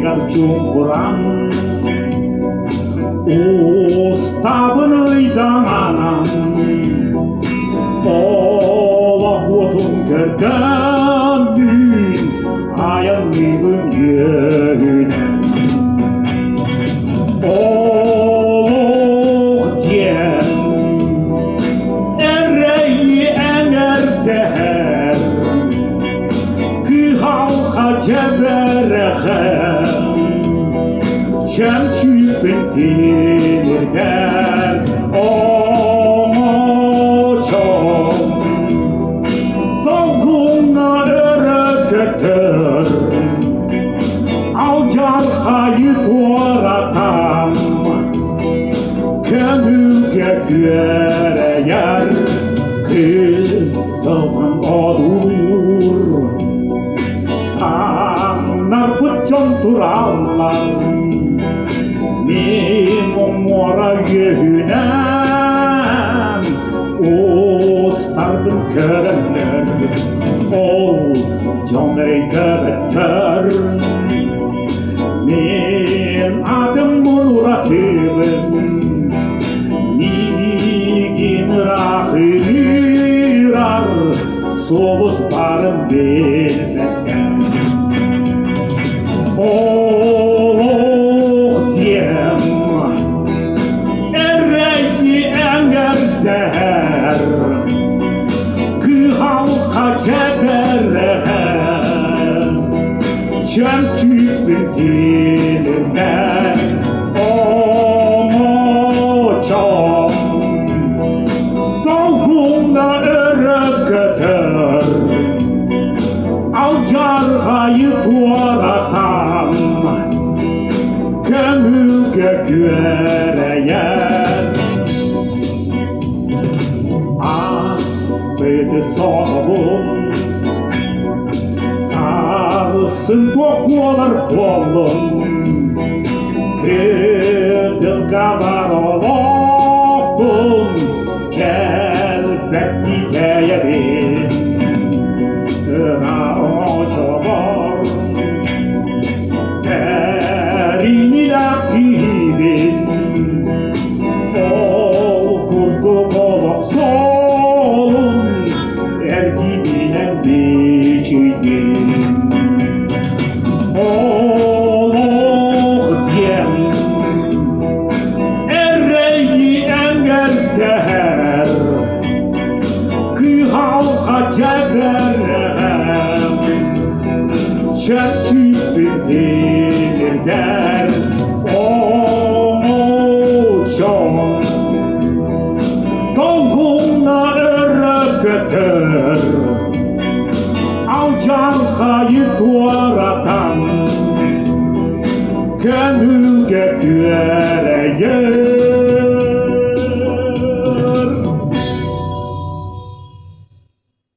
Анныгар чуҥкуран Устабын ыйдаҥанан Олох уотун көрдөммүн Айанныыбын үөһүнэн Олох диэн эрэйи эҥэрдэһэр Кыһалҕа дьэбэрэҕэр Чөмчүүппүн тиэрдэр оҥочом Долгуҥҥа өрө көтөр Алдьархайы туоратан Көҥүлгэ күөрэйэр Кытылҕан одуулуур Таҥнарбыт дьон тураллар Мин муора үөһүнэн Устарбын көрөннөр Ол дьон өйдөөбөттөр Мин атым уратыбын Миигин ыраах ыҥырар Сулус баарын билбэттэр Олох диэн эрэйи эҥэрдэһэр Кыһалҕа дьэбэрэһэр Чөмчүүкпүн тилиннэр Оҥочом Долгуҥҥа өрө көтөр Алдьархайы туоратан Көҥүлгэ күөрэйэр Ааспыты соһобун Сарсын туох буолар буоллун Кытылга бар олохпун Кэлбэт титэйэбин Ыра оҥочобор Бэринилээх киһибин Ол курдук олох суолун Эргибинэн бичийдим Олох диэн эрэйи эҥэрдэһэр Кыһалҕа дьэбэрэҕэр Чэпчүүппүн тилирдэр Оҥочом Долгуҥҥа өрө көтөр Алдьархайы туоратан Көҥүл.